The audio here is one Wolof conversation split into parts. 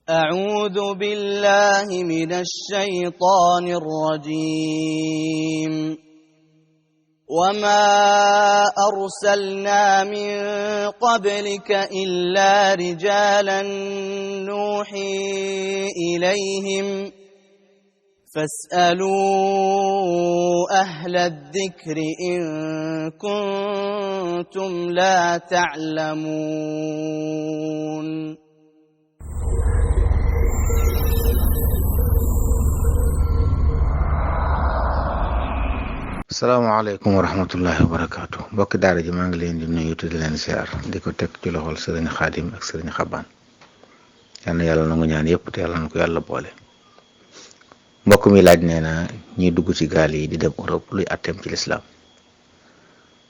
أعوذ بالله من الشيطان الرجيم وما أرسلنا من قبلك إلا رجالا نوحي إليهم فاسألوا أهل الذكر إن كنتم لا تعلمون salaamaaleykum wa rahmatullahi wa barakaatu mbokki daara ji maa ngi leen di nuyu te di leen siyaar di ko teg ci loxol sëriñ Xaadim ak sëriñ Xabaan yal na yàlla nangu ñaan yëpp te yàlla na ko yàlla boole. mbokk mi laaj nee na ñiy dugg ci gaal yi di dem Europe luy atteem ci lislaam.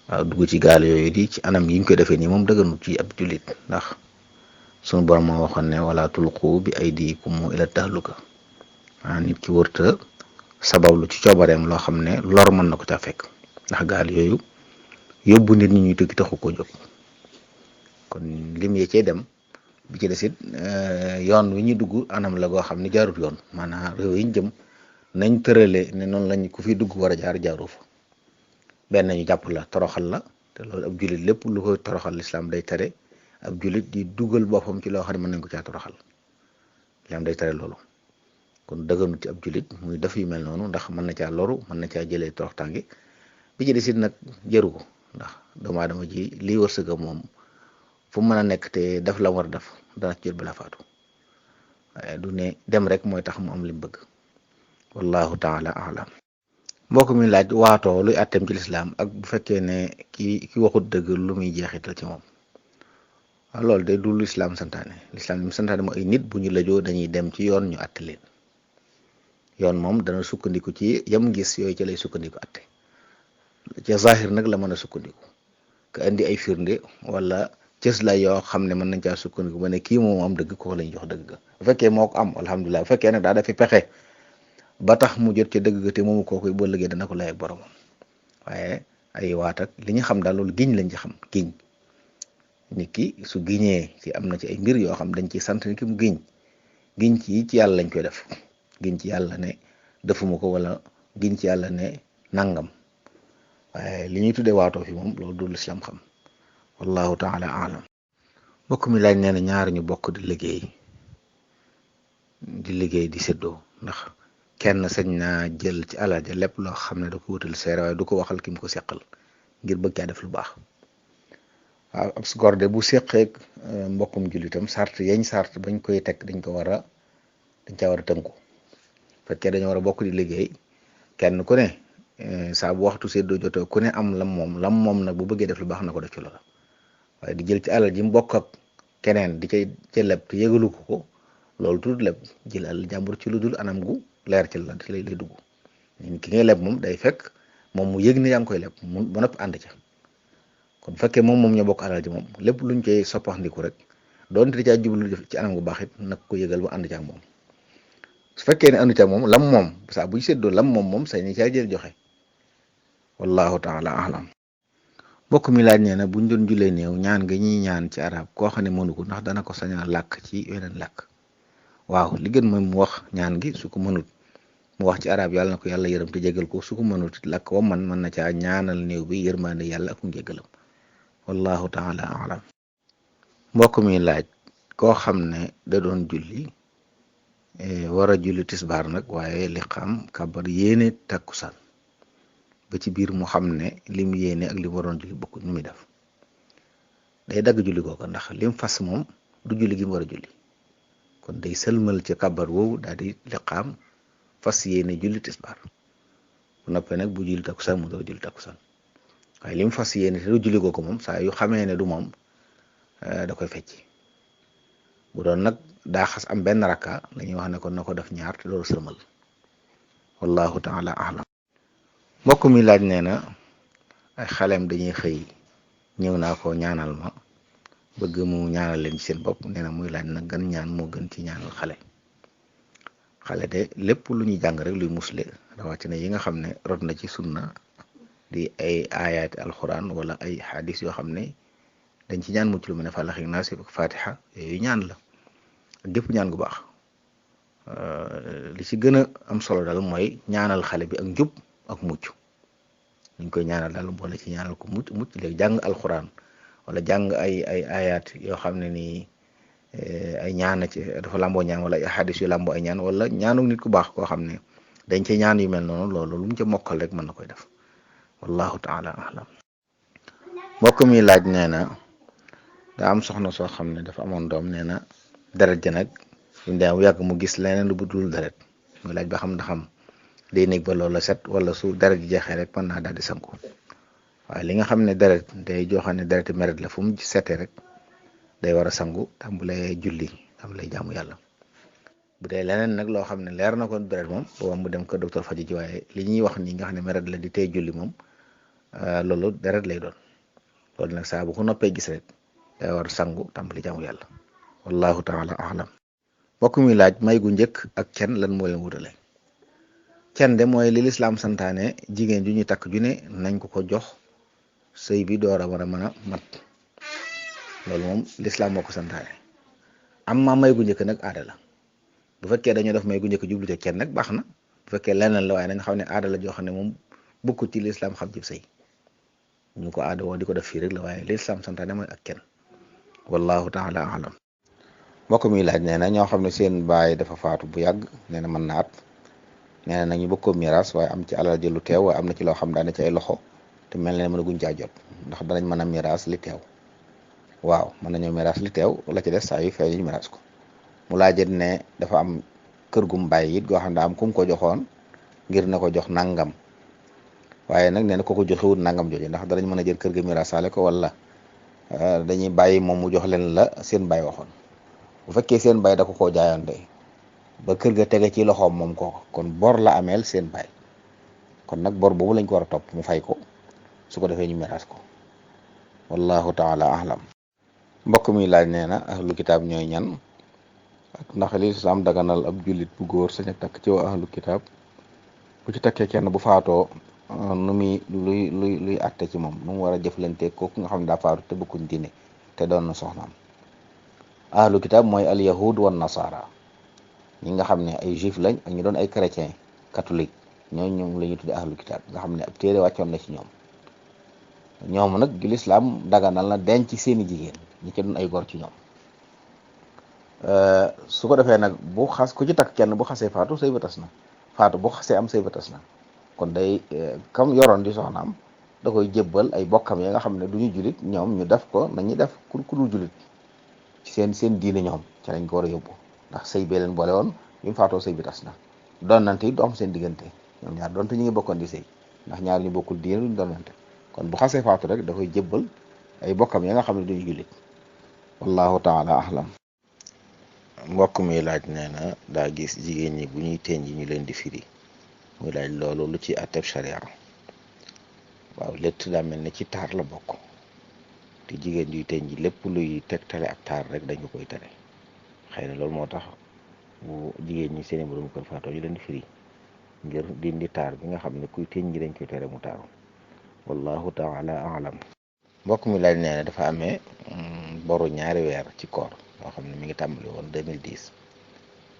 waaw dugg ci gaal yooyu di ci anam yi ñu koy defee nii moom dëgganut ci ab jullit ndax sunu borom moo waxoon ne wala tulqu bi aydikum ila tahluka nit ki wërta sabablu ci coobareem loo xam ne lor mën na ko caa fekk ndax gaal yooyu yóbbu nit ñi ñuy tukki taxu koo jóg kon lim yee cee dem bi ci desit yoon wi ñu dugg anam la goo xam ne jaarut yoon maanaam réew yi ñu jëm nañ tërale ne noonu lañ ku fi dugg war a jaaru fa benn ñu jàpp la toroxal la te loolu ab jullit lépp lu koy toroxal lislaam day tere ab jullit di dugal boppam ci loo xam ne mën nañ ko caa toroxal lislaam day tere loolu kon dëgganut ci ab jullit muy def yu mel noonu ndax mën na caa loru mën na caa jëlee toroxtaange bi ci desit nag jëru ko ndax doomu aadama ji lii wërsëga moom fu mën a nekk te def la war a def dana ci jot bala faatu waaye du ne dem rek mooy tax mu am li mu bëgg wallahu taala alam mbokk mi laaj waatoo luy àtteem ci lislaam ak bu fekkee ne ki waxut dëgg lu muy jeexital ci moom waaw loolu de du lu lislaam santaane lislaam li mu santaane mooy ay nit bu ñu lajoo dañuy dem ci yoon ñu àtte leen yoon moom dana sukkandiku ci yam gis yooyu ci lay sukkandiku atte ca zahir nag la mën a sukkandiku ka indi ay firnde wala cës la yoo xam ne mën nañ caa sukkandiku ba ne kii moom am dëgg ko lañ jox dëgg ga bu fekkee moo ko am alhamdulilah bu fekkee nag daa dafi pexe ba tax mu jot ca dëgg ga te moomu kooku boo liggéey dana ko lay ak boromam waaye ay waat ak li ñu xam daal loolu giñ lañ ci xam giñ nit ki su giñee ci am na ci ay mbir yoo xam dañ ci sant ni ki mu giñ ci yàlla lañ koy def giñ ci yàlla ne defuma ko wala giñ ci yàlla ne nangam waaye li ñuy tuddee waatoo fi moom loolu du lislaam xam wallahu taala alam mbokk mi laaj nee na ñaar ñu bokk di liggéey di séddoo ndax kenn sañ naa jël ci alal ja lépp loo xam ne da ko wutal seere waaye du ko waxal ki mu ko seqal ngir bëgg caa def lu baax waaw ab gorde bu seqeek mbokkum jullitam sart bañ koy teg dañ caa war a tënku fekkee dañoo war a bokk di liggéey kenn ku ne saa bu waxtu séddoo jotee ku ne am lam moom nag bu bëggee def lu baax na ko def ci loola waaye di jël ci alal ji mu bokk ak keneen di ca leb te yëgalu ko loolu tudd leb jël alal jàmbur ci lu dul anam gu leer ci la lay dugg ki ngay leb moom day fekk moom mu yëg ne yaa ngi koy leb mu ba noppi ànd ca kon fekkee moom ñoo bokk alal ji moom lépp luñ koy soppaxndiku rek doonte di caa jublu def ci anam gu baax it nag ko yëgal ba ànd ca ak moom su fekkee ne ànd ca moom lam moom saa buy séddoo lam moom say ni caa jël joxe wallahu taala alam mbokk mi laaj nee na buñ doon jullee néew ñaan nga ñuy ñaan ci arab koo xam ne mënu ko ndax dana ko saña làkk ci weneen làkk waaw li gën mooy mu wax ñaan gi su ko mënut mu wax ci arab yàlla na ko yàlla yërëm te jégal ko su ko mënut làkk wa mën na caa ñaanal néew bi yërmande yàlla ak njégalam wallahu taala alam mbokk mi laaj koo xam ne da doon julli war a julli tisbaar nag waaye li xam kabar yéene takkusaan ba ci biir mu xam ne lim yéene ak lim waroon julli bokk ñu muy def day dagg julli googa ndax lim fas moom du julli gi mu war a julli kon day sëlmal ci kabar woowu daal di liqaam fas yéene julli tisbaar bu noppee nag bu julli takkusaan mu door julli takkusaan waaye lim fas yéene te du julli googa moom saa yu xamee ne du moom da koy fecci bu doon nag daa xas am benn rakka dañuy wax ne kon na ko def ñaar te loolu sëlmal wallahu taala alam mbokk mi laaj nee na ay xaleem dañuy xëy ñëw naa ko ñaanal ma bëgg mu ñaanal leen ci seen bopp nee na muy laaj nag gën ñaan moo gën ci ñaanal xale de lépp lu ñuy jàng rek luy musle rawatina yi nga xam ne rot na ci sunna di ay ayaati alxuraan wala ay xadis yoo xam ne dañ ci ñaan mucc lu mel ne fàllax ak naas ak fatiha yooyu ñaan la ak gépp ñaan gu baax. li ci gën a am solo daal mooy ñaanal xale bi ak njub ak mucc ñu koy ñaanal daal boole ci ñaanal ko mucc léegi jàng alxuraan wala jàng ay ayaat yoo xam ne nii ay ñaan ci dafa làmboo ñaan wala ay hadis yu làmboo ay ñaan wala ñaanu nit ku baax koo xam ne dañ ci ñaan yu mel noonu loolu lu mu ca mokkal rek mën na koy def wallahu taala alam. mbokk mi laaj nee na daa am soxna soo xam ne dafa amoon doom nee na deret ja nag suñ dee bu yàgg mu gis leneen lu budul deret muy laaj ba xam ndaxam day nekk ba loola set wala su deret ji jeexee rek mën naa daal di sangu waaye li nga xam ne deret day joxe ne dereti meret la fu mu setee rek day war a sangu tàmbalee julli tàmbalee jaamu yàlla. bu dee leneen nag loo xam ne leer na ko deret moom booba mu dem ko docteur faju ji waaye li ñuy wax nii nga xam ne meret la di tey julli moom loolu deret lay doon loolu nag saa bu ko noppee gis rek day war a sangu tàmbali jaamu yàlla wallahu taala alam. mbokk mi laaj may gu njëkk ak cen lan moo leen wutale. cen de mooy li lislaam santaane jigéen ju ñu takk ju ne nañ ko jox sëy bi door a war a mën a mat loolu moom lislaam moo ko santaane. am ma may gu njëkk nag aada la bu fekkee dañoo def may gu njëkk jublu ca cen nag baax na bu fekkee leneen la waaye nañ xam ne aada la joo xam ne moom bokkut ci lislaam xam ci sëy ñu ko aada woo di ko def fii rek la waaye lislaam santaane mooy ak cen wallahu taala alam. mbokk mi laaj nee na ñoo xam ne seen baay dafa faatu bu yàgg nee na mën na at nee na nag ñu bëgg ko miraas waaye am ci alal ji lu teew waaye am na ci loo xam daane ci ay loxo te mel ne mën a guñ caa jot ndax danañ mën a miraas li teew. waaw mën nañoo miraas li teew la ci des saa yu feeñ ñu miraas ko. mu laajit ne dafa am kër gum bàyyi it goo xam ne am kum ko joxoon ngir na ko jox nangam waaye nag nee na ko joxewut nangam jooju ndax danañ mën a jël kër ga miraasaale ko wala dañuy bàyyi moom mu jox leen la seen baay waxoon. bu fekkee seen baay da ko koo jaayoon de ba kër ga tege ci loxoom moom ko kon bor la ameel seen baay kon nag bor boobu lañ ko war a topp mu fay ko su ko defee ñu miraas ko wallahu taala ahlam. mbokk mi laaj nee na ahlu kitaab ñooy ñan ak ndax lislaam daganal ab jullit bu góor sañ a takk ci waa ahlu kitaab bu ci takkee kenn bu faatoo nu muy luy atte ci moom nu mu war a jëflante kooku nga xam ne daa faatu te bokkuñ diine te doon na soxnaam. ahlu kitaab mooy al yahud wan nasara ñi nga xam ne ay juif lañ ak ñu doon ay chrétien catholique ñoom la ñuy tudde ahlu kitaab nga xam ne ab téere wàccoon na ci ñoom nag lislaam daganal na denc seeni jigéen ñi ci doon ay gor ci ñoom. su ko defee nag ku ci takk kenn bu xasee faatu sëy ba tas na faatu bu xasee am sëy ba tas na kon day comme yoroon di soxnaam da koy jébbal ay bokkam ya nga xam ne du ñu julit ñoom ñu def ko nañuy def ku dul julit ci seen diine ñoom ca lañ ko war a yóbbu ndax sëy bee leen boole woon bi mu faatoo sëy bi tas na doonante it du am seen diggante ñoom ñaar doonte ñu ngi bokkoon di sëy ndax ñaar ñu bokkul diine luñ doonante kon bu xasee faatu rek da koy jébbal ay bokkam ya nga xam ne duñu jullit wallahu taala ahlam. mbokk mi laaj nee na daa gis jigéen ñi bu ñuy teñ ji ñu leen di firi muy laaj loolu lu ci atteb sharia. waaw létt daa mel ne ci taar la bokk te jigéen yuy teñ ji lépp luy tegtale ak taar rek dañu koy tere xëy na loolu moo tax bu jigéen ñi seeni borom kër faatoo ñu leen di firi ngir dindi taar bi nga xam ne kuy teñ ji dañ koy tere mu taaru wallahu taala alam. mbokk mi laaj nee na dafa amee boru ñaari weer ci koor yoo xam ne mi ngi tàmbali woon 2010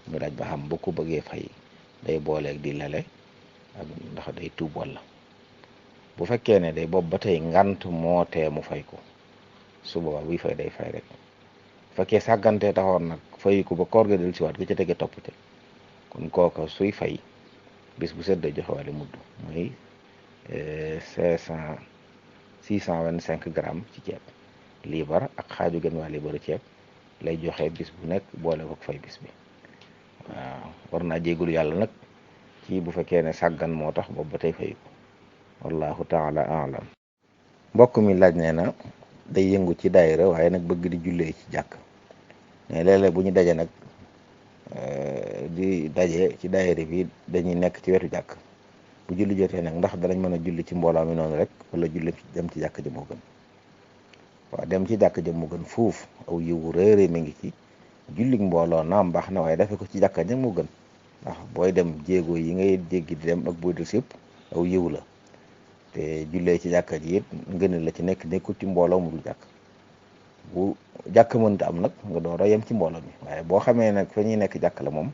mu laaj ba xam bu ko bëggee fay day booleeg di lele ak ndax day tuub wala bu fekkee ne day boobu ba tey ngant moo tee mu fay ko su boobaa buy fay day fay rek bu fekkee sàggantee taxoon nag fay ko ba koor ga del siwaat ga ca tege topp te kon kooka suy fay bis bu set day joxe wàllu mudd muy 625 grammes ci ceeb liibar ak xaaju gën waa liibaru ceeb lay joxe bis bu nekk boole ko fay bis bi waaw war naa jégalu yàlla nag ci bu fekkee ne sàggan moo tax boobu ba tey fay ko wallahu taala alam. mbokk mi laaj nee na day yëngu ci daayira waaye nag bëgg di jullee ci jàkk mais léeg-léeg bu ñu daje nag di daje ci daayira bi dañuy nekk ci wetu jàkk bu julli jotee nag ndax danañ mën a julli ci mbooloo mi noonu rek wala julli dem ci jàkk ji moo gën. waaw dem ci jàkk ja moo gën fuuf aw yiwu réere mi ngi ci jullig mbooloo naam baax na waaye dafe ko ci jàkka ja moo gën ndax booy dem jéego yi ngay jéggi di dem ak booy des yëpp aw yiw la te jullee ci jàkka ji it ngën la ci nekkul ci mbooloo mu dul jàkk bu jàkk mënta am nag nga door a yem ci mbooloo mi waaye boo xamee nag fa ñuy nekk jàkk la moom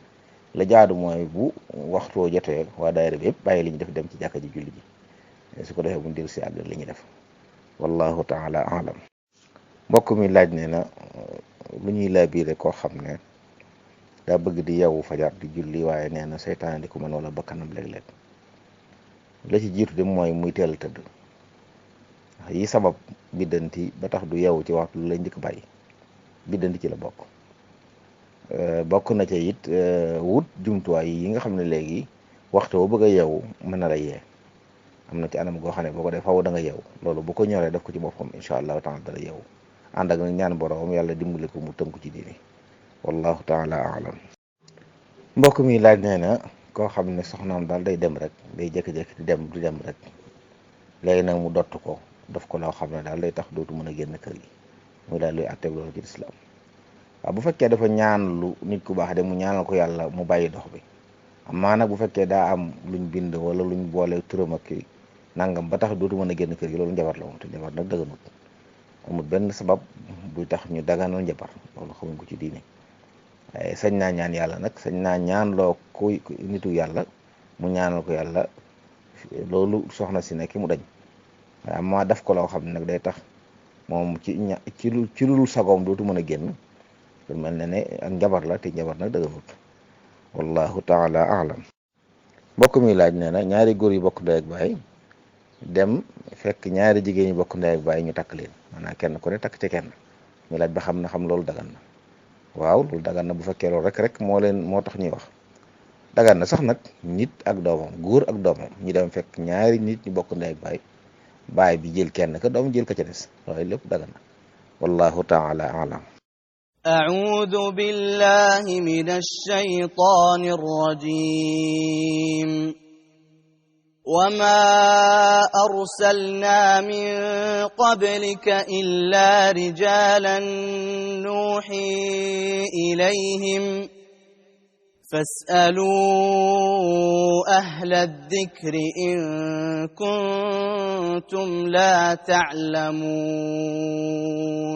la jaadu mooy bu waxtoo jotee waa daayira bi yëpp bàyyi li ñu def dem ci jàkka ji julli ji su ko defee bu ñu dellu si àgg li ñuy def wallahu taala alam. mbokk mi laaj ne na lu ñuy laabiire koo xam ne daa bëgg di yeewu fajar di julli waaye nee na seytaane di ko mën wala bakkanam léeg-léeg. la ci jiitu de mooy muy teel a tëdd ndax yi sabab biddanti ba tax du yeewu ci waxtu lu lay njëkk bàyyi biddanti ci la bokk. bokk na ca it wut jumtuwaay yi nga xam ne léegi waxtu boo bëgg a yeewu mën na la yee am na ci anam goo xam ne boo ko def faw da nga yeewu loolu bu ko ñoree def ko ci boppam incha allahu taala dara yeewu ànd ak nag ñaan borom yàlla dimbali ko mu tënku ci diini wallahu taala alam. mbokk mi laaj nee na koo xam ne soxnaam daal day dem rek day jékki-jékki di dem rek léegi nag mu dott ko daf ko loo xam ne daal day tax dootu mën a génn kër gi muy daal luy àtteeg loolu ci lislaam. waaw bu fekkee dafa ñaan lu nit ku baax de mu ñaanal ko yàlla mu bàyyi dox bi amaa nag bu fekkee daa am luñ bind wala luñ boole turam ak nangam ba tax dootu mën a génn kër gi loolu njabar la moom te njabar nag dëgganut amul benn sabab buy tax ñu daganal njabar loolu xamuñ ko ci diine waaye sañ naa ñaan yàlla nag sañ naa ñaan loo kuy nitu yàlla mu ñaanal ko yàlla loolu soxna si nekk mu dañ waaye amaa daf ko loo xam ne nag day tax moom ci lu sagoom dootu mën a génn lu mel ne ne ak njabar la te njabar nag dëgganut wallahu taala alam. mbokk mi laaj nee na ñaari góor yu bokk ndey ak baay dem fekk ñaari jigéen yu bokk ndey ak baay ñu takk leen maanaam kenn ku ne takk ci kenn mi laaj ba xam na xam loolu dagan na. waaw loolu dagan na bu fekkee loolu rek moo tax ñuy wax dagan na sax nag nit ak doomam góor ak doomam ñu dem fekk ñaari nit ñu bokk ndey ak baay baay bi jël kenn ka doom jël ka ca des loolu lépp dagan na wallahu taala alam. أعوذ بالله من الشيطان الرجيم وما أرسلنا من قبلك إلا رجالا نوحي إليهم فاسألوا أهل الذكر إن كنتم لا تعلمون